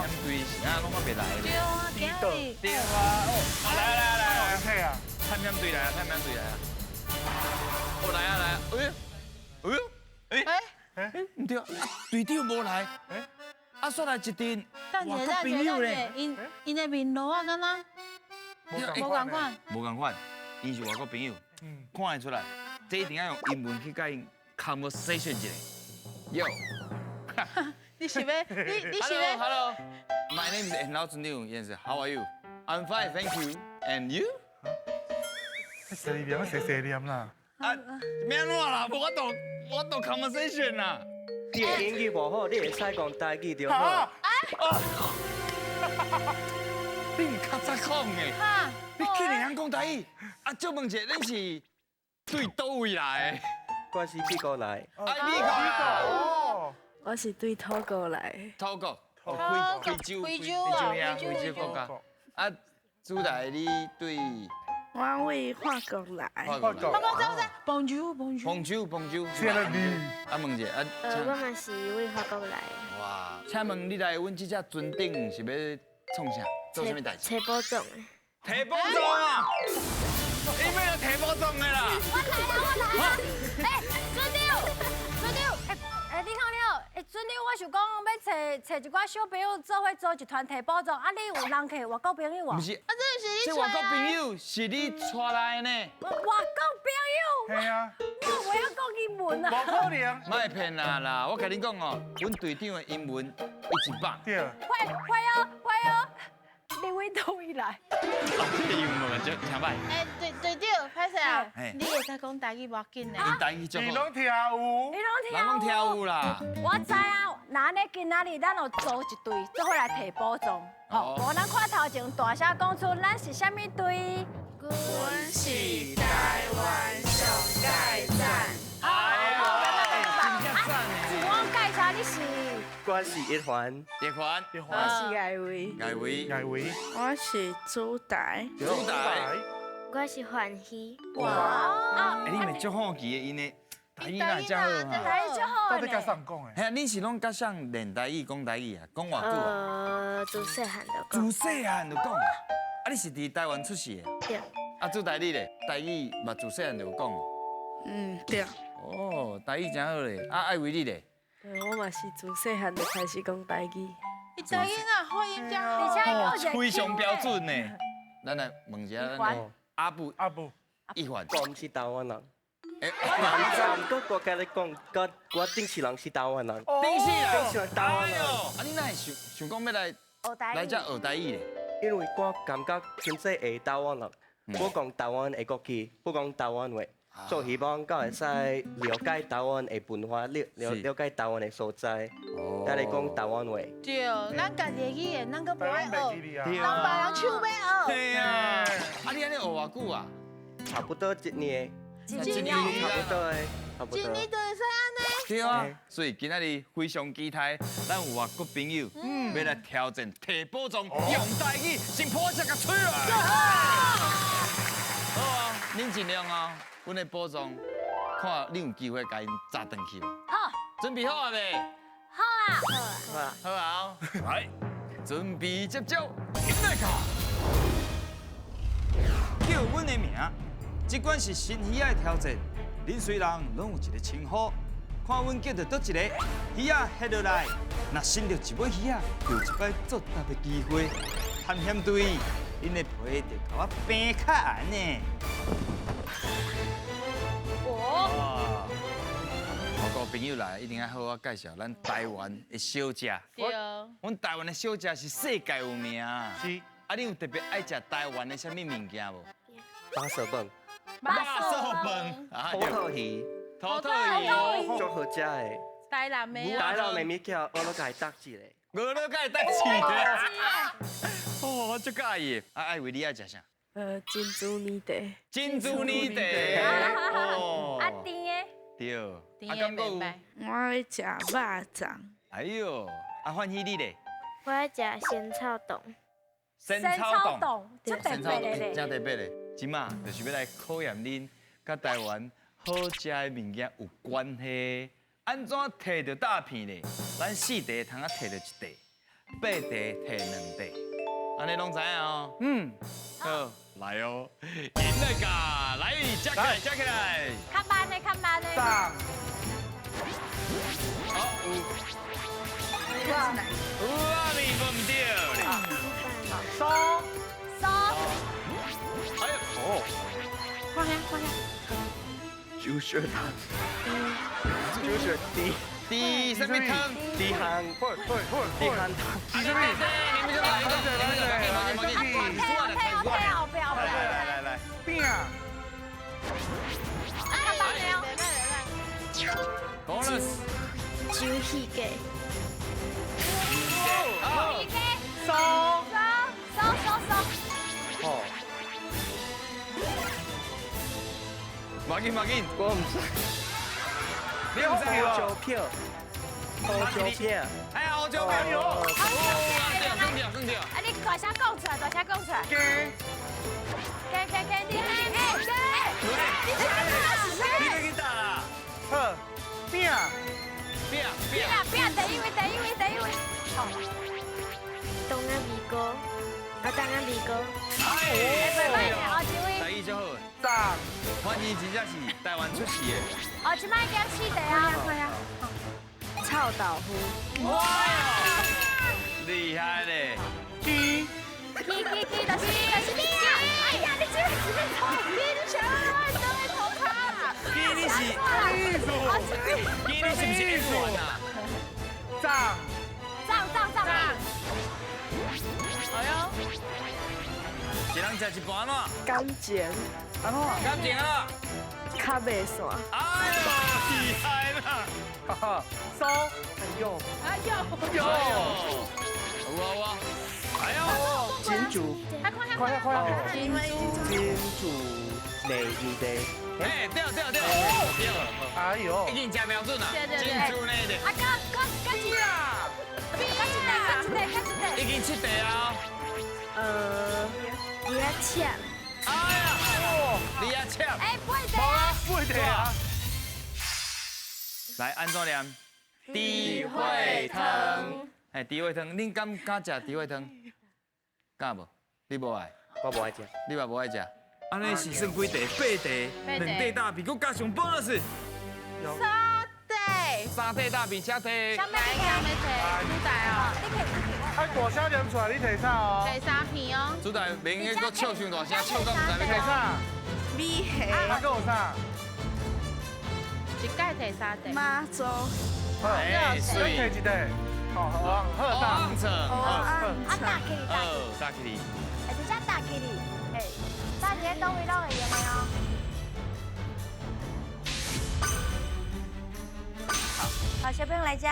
險隊是啊，攏看袂來咧。對啊，今日。對啊，哦，來來來來，嘿啊，探險隊來啊，探險隊來啊。哦，來啊來啊，哎呦，哎呦，哎，哎，毋對啊，隊長無來，啊，煞來一陣等者等者等者，𪜶𪜶的面露啊，敢若無仝款，無仝款，𪜶是外國朋友，看會出來，這一定要用英文去佮𪜶 conversation 一下。Yo，你是欲你是欲 Hello，My name is 老船長，Yes, how are you? I'm fine, thank you. And you? 細念，細細念啦。啊，欲按怎啦？無法度，無法度 conversation 啦。你的英語無好，你會使講台語就好。你毋較早講的，你竟然曉講台語？啊，借問一下，恁是對佗位來的？我是美國來。啊，美國。哦。我是對土國來。土國。哦，非洲，非洲啊，非洲國家。啊，主台你對？我對法國來。法國。法國知唔知？Bonjour，Bonjour。 Bonjour，Bonjour。是啊，你。啊，問一下啊。我嘛是對法國來。哇，請問你來阮這隻船頂是欲創啥？做啥物代誌？提寶藏。提寶藏啊！你欲來提寶藏的啦！我來啊，我來啊！欸，船長，船長，欸欸，你好你好，欸，船長，我想講欲揣揣一寡小朋友做伙組一團提寶藏，啊，你有人客外國朋友無？毋是，啊，這是你這外國朋友是你帶來的呢？外國朋友？係啊。我袂曉講英文啊。無可能。莫騙啦啦，我共你講哦，阮隊長的英文100。對。會會哦會哦，你對佗位來？這個英文就誠歹。欸，隊長，歹勢啊，你會使講台語無要緊的。台語足好。你攏聽有？你攏聽人攏聽有啦。我知啊，那按呢今仔日咱就組一隊，做伙來提寶藏。好，無咱看頭前大聲講出咱是啥物隊？阮是台灣上蓋讚。好，好，自我介紹你是？我是一環，一環，我是艾薇，艾薇，艾薇，我是朱台，朱台，我是歡喜。哇！欸，你們足好奇的，𪜶的台語哪遮好啊？台語足好。到底佮誰講的？嘿，恁是攏佮誰練台語、講台語啊？講偌久啊？自細漢就講。自細漢就講。啊，你是佇台灣出世的？對。啊，朱台你咧？台語嘛自細漢就有講。嗯，對。哦，台語真好咧。啊，艾薇你咧？我嘛是自細漢就開始講台語。伊台語啊，發音真好，而且非常標準呢。咱來問一下咱阿布，阿布，一環，我毋是台灣人。欸，我我共你講，我我頂世人是台灣人。頂世人，頂世人台灣人。啊，你哪會想想講欲來學台語？來遮學台語咧？因為我感覺真濟會台灣人，無講台灣的國語，無講台灣話。所以希望閣會使了解台灣的文化，了了了解台灣的所在，才來講台灣話。對，咱家己的語言，咱閣無愛學，對人別人搶欲學。對啊，啊你按呢學偌久啊？差不多一年。一年。差不多的，差不多。一年就會使按呢？對啊，所以今仔日非常期待，咱有外國朋友欲來挑戰提寶藏，用台語先破這個吹來。好啊，恁盡量哦。阮的寶藏，看你有機會共𪜶砸轉去無？好，準備好啊未？好啊，好啊，好啊，來，準備接招，來卡！叫阮的名，這款是新魚仔的挑戰。恁雖人攏有一個稱呼，看阮叫著佗一个魚仔翕落來，若伸著一尾魚仔，就有一擺作答的機會。探險隊，恁的皮就共我平較絚呢。哦，外國朋友來，一定要好好介紹咱台灣的小食。對，阮台灣的小食是世界有名。是。啊，你有特別愛食台灣的啥物物件無？肉燥飯。肉燥飯。土豆魚。土豆魚。足好食的。台南的。台南的物件，我攏共伊搭一個。我攏共伊搭一个。哦，我足佮意的。啊，艾薇你愛食啥？珍珠奶茶。珍珠奶茶。哦。啊，甜的。對。甜的袂䆀。我愛食肉粽。哎喲，啊，歡喜你咧？我愛食仙草凍。仙草凍，這特別的咧。真特別的。這馬就是欲來考驗恁，佮台灣好食的物件有關係。按怎提著詐騙咧？咱四塊通啊提著一塊，八块提两块，按呢拢知影哦。嗯，好，来哦，赢来噶，来，加起来，加起来。较慢的，较慢的。涨。好，有。有啊，你讲唔对咧。收。收。哎呦，哦。看下，看下。猪血汤。猪血滴。滴什么汤？滴汤。会会会。滴汤汤。滴什么？你们就来，你们就来，你们就来，不要不要。来来来，变。啊，较慢的哦。 Bonus。酒戏鸡。收收收收。哦。马紧马紧，我唔知。你唔知胡椒片，胡椒片。哎呀，胡椒片。哦，对对对对。啊，你大声讲出来，大声讲出来。鸡。鸡鸡鸡，你你你，你去打啦。好，饼。饼饼饼，第一位，第一位，第一位。好。东阿米糕，啊，东阿米糕。哎，后一位。台语就好。赞。欢迎真正是台湾出世的。哦，这摆减四块啊！快啊！臭豆腐。哇！厉害嘞！鸡。鸡鸡鸡，就是你啊！哎呀，你这个是咧头，你你想要我当咧头卡啦？鸡你是？鸡你是不是演员啊？赞。赞赞赞！哎呦！一人食一盘怎？感情。安怎？感情啊？较袂散。哎呦，厉害啦！哈哈，收。哎呦，哎呦，呦，有啊有啊，哎呦，金主，快快快快金主，金主内你的，哎，对对对对，哎呦，已经真标准啦，金主内的，啊，搁搁搁一啦，搁一块，搁一块，搁一块，已经七块啊。李阿切。哎呀，李阿切。哎，八块啊，八块啊。来，按怎念？猪血汤。哎，猪血汤，恁敢敢食猪血汤？敢无？你无爱？我无爱食。你嘛无爱食？按呢是算几块？八块，两块大饼，阁加上 bonus。三块。三块大饼，请提。来，提，主台哦。你提，你提。哎，大声念出来，你提啥哦？提三片哦。主台明显阁笑伤大声，笑到毋知欲讲提啥？米虾。啊，阁有啥？一盖提三块。妈祖。哎，水。提一块。好，好，好，大。好，啊，大起哩，大起哩。哎，直接大起哩，哎，大起倒位拢会用的哦。好，好，小朋友来遮。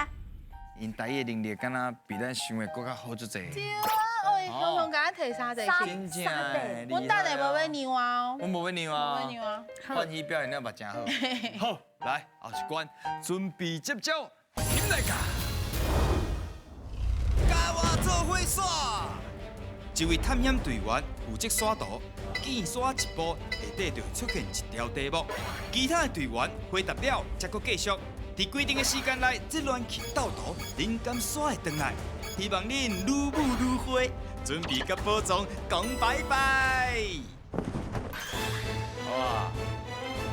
𪜶台语的能力，敢若比咱想的阁较好足济。对啊，哦，雄雄共咱提三块去。真正的。阮等下无欲让啊。阮无欲让啊。无欲让啊。欢喜表现了嘛真好。好，来，后一关，准备接招，起来噶。佮我做伙耍。一位探险队员负责刷图，见刷一步，下底就会出现一条题目。其他的队员回答了，才阁继续。伫规定的时间内，这乱去斗图，恁敢刷会转来？希望恁愈舞愈花，准备佮宝藏讲拜拜。哇，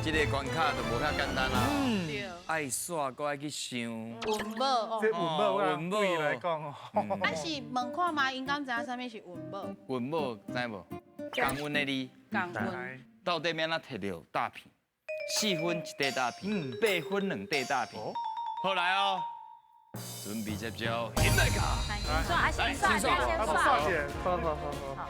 这个关卡就无遐简单啦。嗯，爱刷，阁爱去想。韵母哦，这韵母啊，对伊来讲哦。啊是问看觅，𪜶敢知影啥物是韵母？韵母知无？共韵的字。共韵。到底欲按怎提著大片？4分一块大片，8分2块大片。好来哦，准备接招，起来卡。来，先刷，先刷，刷一下。好好好好。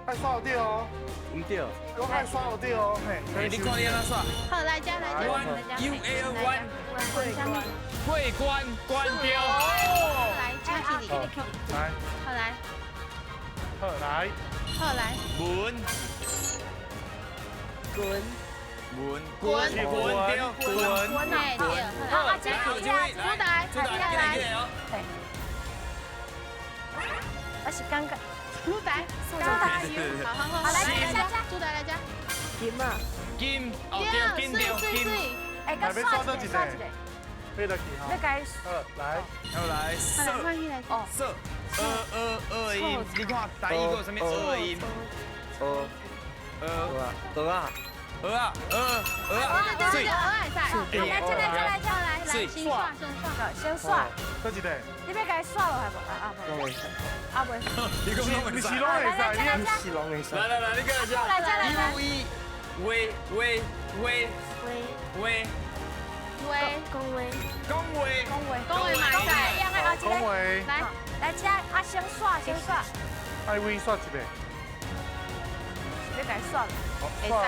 爱刷有对哦，毋对。我爱刷有对哦，嘿。你看你按怎刷？好，来遮来遮来遮。 U L 关。会关关掉。来，请起你。来。好来。好来。好来。文。滚。滚滚滚对，滚滚对。好，啊，这主台，主台，来。我是感觉。主台，主台，好好好，来来来，主台来遮。金啊。金，哦对，金对金。哎，阁刷一个，刷一个。飞得去哈。你该。好，来，好来，色。哦，色。呃呃呃音，你看台語閣有啥物呃音？呃呃呃啊呃啊呃呃啊，对对对，来，再来再来再来，来，先刷先刷，先刷。倒一个？你欲共伊刷落来无？啊拢会使。啊袂。你讲拢你是拢会使，你是拢会使。来来来，你过来来来来。 U E 喂喂喂喂喂，讲话，讲话，讲话，讲话嘛会使。讲话。来来，这啊先刷先刷。爱威刷一个。欲共伊刷。会使哦，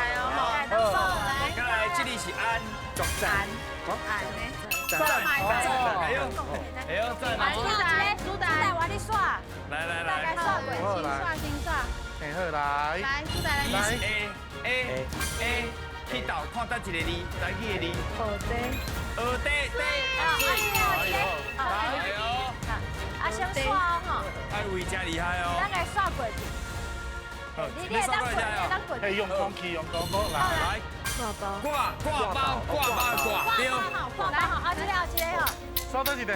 来，再来，这里是安，作战，安呢？赞赞，哎呦，哎呦，赞！来，主台，主台，我你刷。来来来，刷过，先刷先刷。哎好来。来，主台来。 A A A，去倒看倒一个字，台语的字。学弟。学弟弟。哎呦，哎呦。啊，先刷哦吼。爱威真厉害哦。咱来刷过去。你会当过，你会当过。哎，用空气，用空气来。来。挂包。挂挂包，挂包挂。对。挂包好，啊这个啊这个吼。刷倒一个。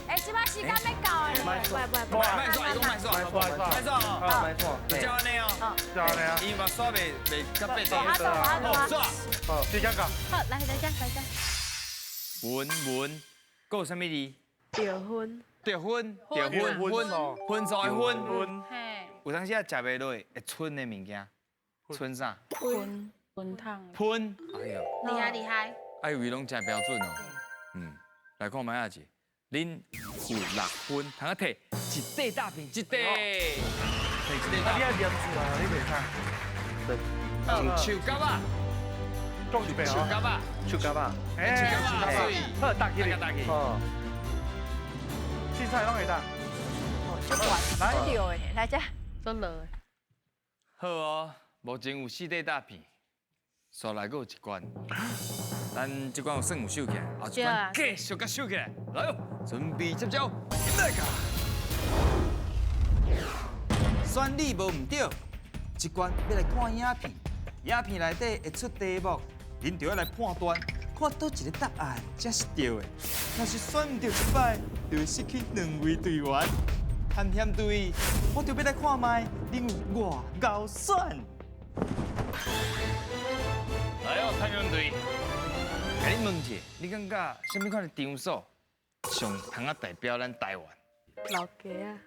哎，这摆时间欲到的。莫刷，莫刷，伊讲莫刷，莫刷，莫刷哦，莫刷，就按呢哦，就按呢啊。伊嘛刷袂袂较白好，好，刷。好，时间到。好，来来这来这。文文，阁有啥物字？得分。得分，得分，分，分数的分。分。嘿。有当时啊，食袂落会春的物件，春啥？喷。喷烫。喷。哎呦。厉害厉害。哎，位拢真标准哦。嗯，来看覓仔字。恁有6分，通啊摕一块大饼，一块，摕一块大饼。你爱念出来，你袂使。对。树角仔。讲一遍树角仔。树角仔。哎，树角仔。好，打起来，打起。哦。凊彩拢会当。来。对的，来这。做落的。好哦，目前有4块大饼，煞来阁有一关。咱这关有算有收起来，后一关继续共收起来。来哦，准备接招，来个。选你无毋对，这关欲来看影片，影片内底会出题目，恁就要来判断，看佗一个答案才是对的。若是选毋对一摆，就会失去2位队员。探险队，我就欲来看觅恁有偌𠢕选。来哦，探险队。共你问一下，你感觉啥物款的场所上通啊代表咱台湾？老街啊。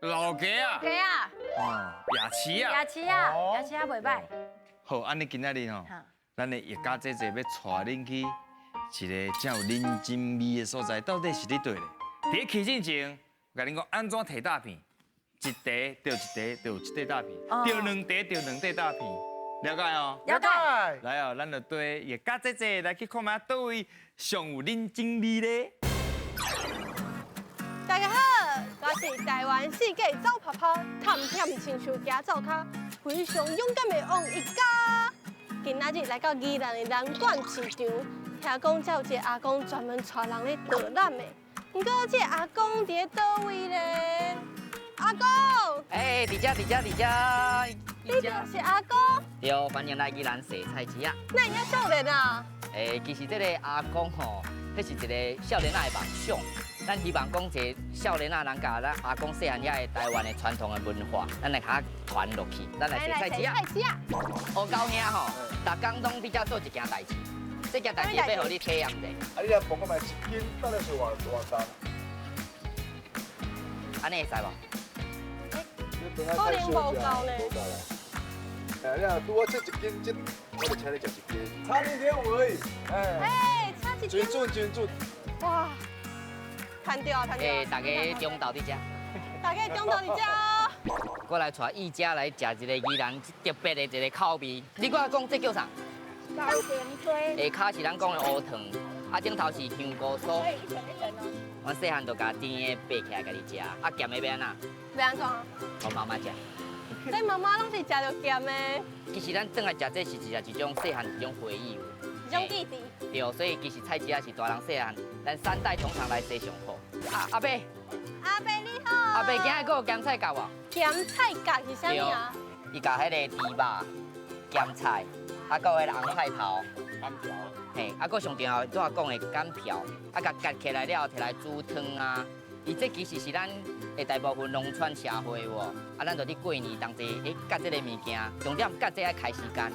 老街啊。街啊。哦，夜市啊。夜市啊，夜市啊袂䆀。好，按呢今仔日吼，咱的叶家姐姐欲带恁去一个真有人情味的所在，到底是佇佗咧？佇咧去进前，我共恁讲按怎摕大片，一块著一块著一块大片，著两块著两块大片。了解哦，了解。来哦，咱就对叶家姐姐来去看觅佗位上有人情味咧。大家好，我是台湾四界走跑跑，探险亲像行灶跤，非常勇敢的王一家。今仔日来到宜兰的南管市场，听讲遮有一个阿公专门带人咧导览的。毋过这个阿公伫咧佗位咧？阿公，哎，伫遮伫遮伫遮，你就是阿公？对，欢迎来宜兰踅菜市啊！哪会遮少年啊？哎，其实这个阿公吼，彼是一个少年仔的梦想。咱希望讲一个少年仔人共咱阿公细汉遐的台湾的传统的文化，咱来共传落去。咱来踅菜市啊！菜市啊！乌狗兄吼，逐工拢伫遮做一件代志，这件代志欲予你体验者。啊，你来磅看觅一斤，到底是偌偌重？按呢会使无？可能无够呢。哎，你若拄好切一斤，这我就请你食一斤，差0.5而已。哎，差一斤。真准真准。哇，赚著啊，赚著。哎，大家中昼伫遮。大家中昼伫遮。我来带义家来食一个宜兰特别的一个口味。你我讲这叫啥？高甜鸡。下跤是咱讲的乌糖，啊顶头是香菇酥。阮细汉就共甜的掰起来家己食，啊咸的欲按怎？欲按怎？予妈妈食。这妈妈拢是食著咸的。其实咱转来食这是一种细汉一种回忆，一种记忆。对，所以其实菜市仔是大人细汉，咱三代同堂来踅上好。啊，阿伯。阿伯你好。阿伯今日阁有咸菜角无？咸菜角是啥物啊？伊共彼个猪肉、咸菜，啊，阁有彼个红菜头。干瓢。嘿，啊，阁上重要，拄仔讲的干瓢，啊，共夹起来了，摕来煮汤啊，伊這其實是咱的大部分農村社會喎，啊，咱就佇過年當齊，欸，割這個物件，重點割這愛開時間。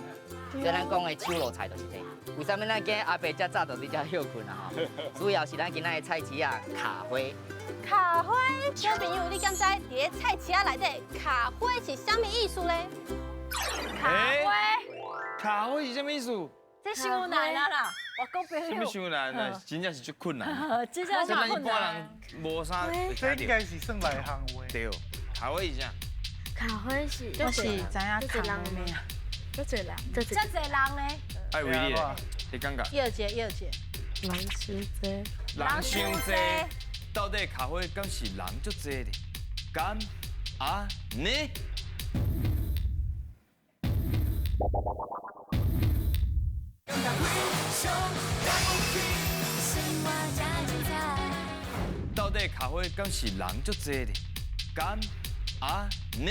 所以咱講的手路菜就是這個。為啥物咱今日阿伯遮早就佇遮歇睏啊？吼，主要是咱今仔的菜市仔卡花。卡花，小朋友，你敢知佇咧菜市仔內底卡花是啥物意思咧？卡花，卡花是啥物意思？這傷難啊啦！我講朋友。啥物傷難啊？真正是足困難。真正是困難。咱一般人無啥。這應該是算內行話。對，卡花是啥？卡花是。我是知影卡咩啊？這濟人，這濟人呢？愛為你咧，你感覺？葉姐，葉姐。人傷濟。人傷濟，到底卡花敢是人足濟咧？敢按呢？到底卡花敢是人足濟咧？敢按呢？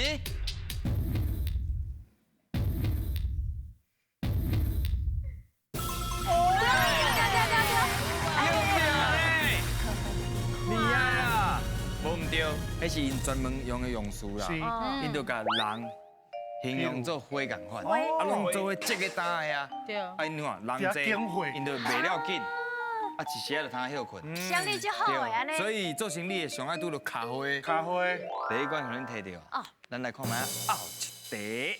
厉害啊！無毋對，彼是𪜶專門用的用詞啦。𪜶就共人形容做花仝款，啊，攏做伙積個擔的啊。對。啊，𪜶看人濟，𪜶就賣了緊，啊，一時仔就通歇睏。生意足好的按呢。所以做生意的上愛拄著卡花。卡花。第一關予恁提著。哦。咱來看覓仔後一題。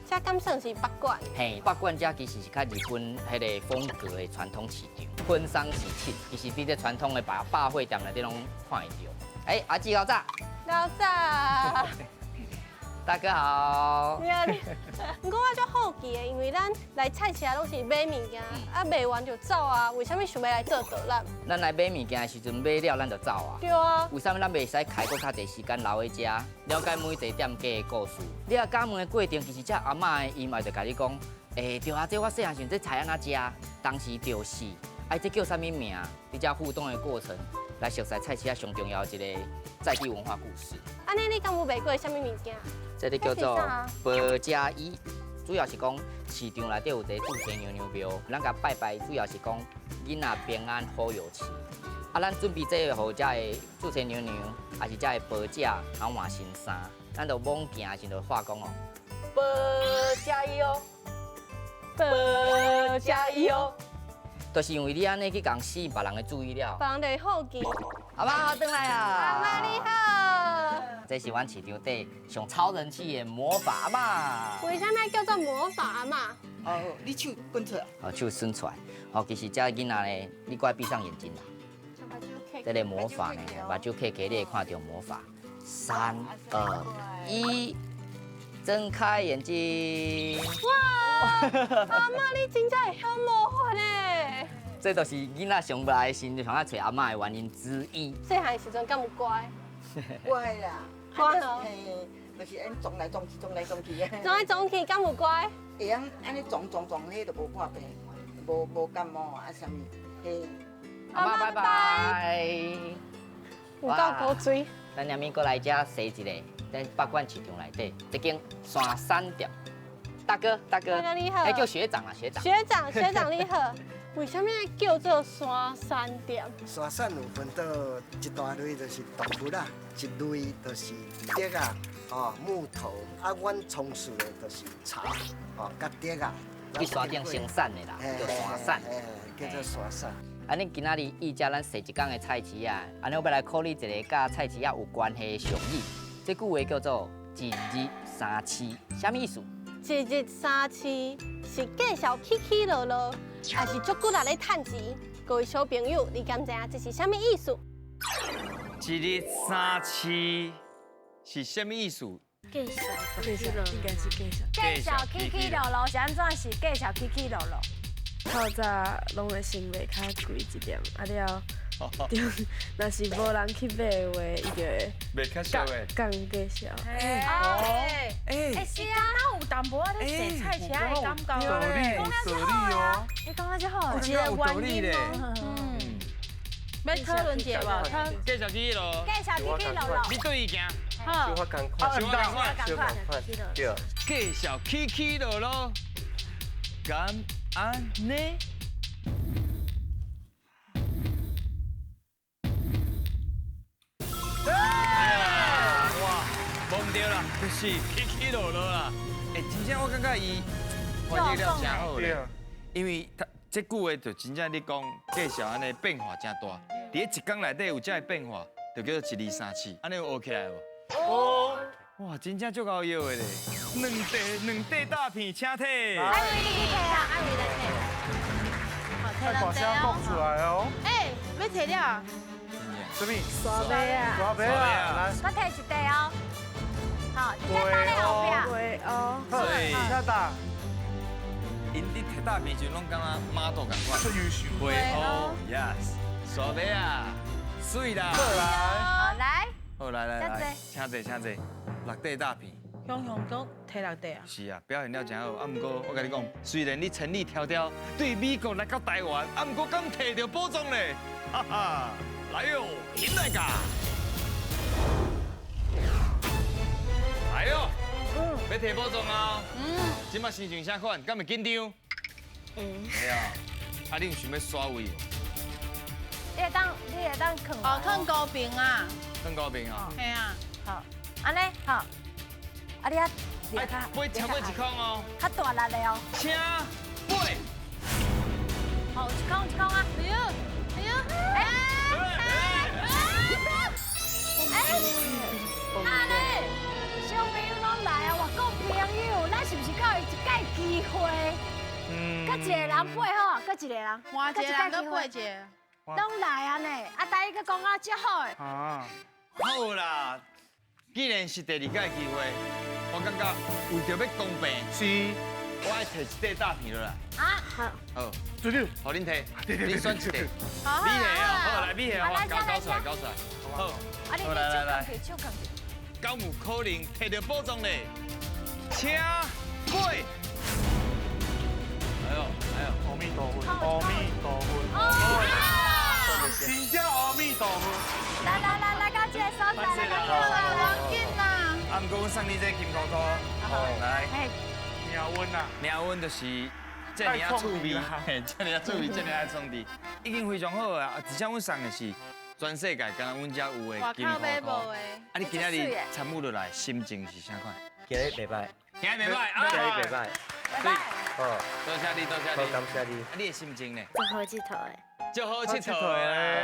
這敢算是北館？嘿，北館這其實是較日本彼个風格的傳統市場，婚喪喜慶，其實佇這傳統的百貨店內底攏看會著。哎，阿姊老早。老早。大哥好。你好，毋過我足好奇的，因為咱來菜市仔攏是買物件，啊賣完就走啊，為啥物想欲來做導覽？咱來買物件的時陣買了，咱就走啊。對啊。為啥物咱袂使開閣較濟時間留佇遮，了解每一個店家的故事？你啊，敢問的過程，其實這阿嬤伊嘛就共你講，欸，對啊，這我細漢時陣這菜按怎食，當時就是，哎，這叫啥物名？佇遮互動的過程，來熟悉菜市仔上重要的一個在地文化故事。按呢，你敢有賣過啥物物件？這個叫做保家衣，主要是講市場內底有一个注生娘娘廟，咱共拜拜，主要是講囡仔平安好有錢。啊，咱準備這个予遮个注生娘娘，也是遮个婆姐，通換新衫，咱就猛行的時陣就話講哦，保家衣哦，保家衣哦，就是因為你按呢去共吸引別人的注意了，別人就會好奇。阿嬤，轉來啊！阿嬤你好。這是阮市場底上超人氣的魔法阿嬤。為啥物叫做魔法阿嬤？哦，你手滾出來。哦，手伸出來。哦，其實這囡仔呢，你乖閉上眼睛啦。這個魔法呢，目睭開開，你會看著魔法。3、2、1，睜開眼睛。哇！阿嬤，你真正會曉魔法呢。這就是囡仔上來的時陣，上愛揣阿嬤的原因之一。細漢時陣敢有乖？乖啦，乖哦。嘿，就是按撞來撞去，撞來撞去的。撞來撞去，敢有乖？會曉按呢撞撞撞，彼就無破病，無感冒啊啥物。嘿。阿嬤拜拜。有夠古錐。咱下面閣來遮踅一下，咱北館市場內底，這間山產店。大哥，大哥，大哥你好。欸，叫學長啊，學長。學長，學長你好。為啥物叫做山產店？山產有分做一大類，就是動物啦；一類就是竹仔，哦，木頭。啊，阮從事的就是茶，哦，佮竹仔。去山頂生產的啦，叫山產。叫做山產。啊，恁今仔日踮遮咱踅一工的菜市仔，按呢我欲來考你一个佮菜市仔有關係的俗語。這句話叫做“一日三市”，啥物意思？一日三市是介紹起起落落，還是足骨力咧趁錢？各位小朋友，你敢知影這是啥物意思？一日三市是啥物意思？介紹，介紹，應該是介紹。介紹起起落落是按怎？是介紹起起落落。透早攏會先賣較貴一點，啊了，對，若是無人去買的話，伊就會賣較俗的，降價數。哦，欸，是啊，哪有淡薄仔咧踅菜市仔的感覺？道理，有道理哦。你講得真好，有一個原因哦。嗯，欲討論一下無？介紹起起落，介紹起起落落。你對伊行。好。小可仝款，小可仝款，小可仝款，對。介紹起起落落，敢按呢？是起起落落啦。欸，真正我感覺伊翻譯了誠好咧，因為他這句話就真正你講介紹按呢變化誠大，佇咧一工內底有這个變化，就叫做一二三四，按呢有學起來無？哦，哇，真正足𠢕藥的咧，兩塊兩塊大片，請提。阿偉你去提啊，阿偉來提。大聲講出來哦。欸，欲提了。什麼？沙尾啊。沙尾啊，來。我提一塊哦。好，你再打咧後壁。對哦。好，請打。𪜶佇提大片時，攏感覺媽肚仝款。出優秀。對哦，yes，沙尾啊，媠啦。好來。好來。好來來來，請坐請坐，六塊大片。雄雄閣提六塊啊？是啊，表現了誠好。啊，毋過我共你講，雖然你千里迢迢對美國來到台灣，啊，毋過敢提著寶藏咧？哈哈，來喲，起來噶！來喲，欲提寶藏啊！這擺心情啥款？敢會緊張？會啊。啊，你有想欲刷位無？你會當囥。哦，囥高平啊。囥高平啊。嘿啊。好，按呢好。啊，你啊，飞超過一空哦，較大力的哦。請飛。好，一空一空啊！哎呦，哎呦，哎哎，那呢？小朋友攏來啊，外國朋友，咱是毋是給伊一擺機會？嗯。閣一個人飛好，閣一個人，換一個人閣飛一個。攏來啊呢，啊，台語閣講啊遮好的。啊。好啦，既然是第二擺機會。我感覺為著欲公平，是，我愛提一塊大片落來。啊，好，好，隊長，予恁提，恁選一塊。好，你提哦，好，來，你提，好，交出來，交出來。好，好，來來來，手囥起。敢有可能提著寶藏咧？請飛。哎呦，哎呦，阿彌陀佛，阿彌陀佛，真正阿彌陀佛。來來來來，到這個所在，來到這個來，緊啦。啊，毋過阮送你這個金箍箍，來。命運啊！命運就是這爾仔趣味，嘿，這爾仔趣味，這爾仔創意，已經非常好啊！而且阮送的是全世界干焦阮遮有的金箍箍。啊，你今仔日參與落來，心情是啥款？今日袂䆀。今日袂䆀，今日袂䆀。袂䆀。好，多謝你，多謝你。好，感謝你。啊，你的心情呢？足好𨑨迌的。足好𨑨迌的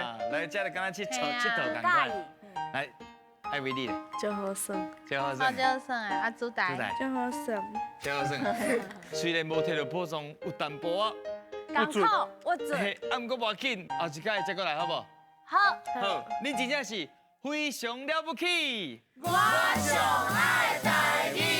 啦，來這就敢若𨑨迌𨑨迌仝款。來。艾維你咧，足好耍，足好耍，足好耍的，啊，主台，足好耍，足好耍。雖然無提著寶藏，有淡薄仔艱苦，我做。啊，毋過無要緊，後一擺再過來好無？好。好，你真正是非常了不起。我上愛台語。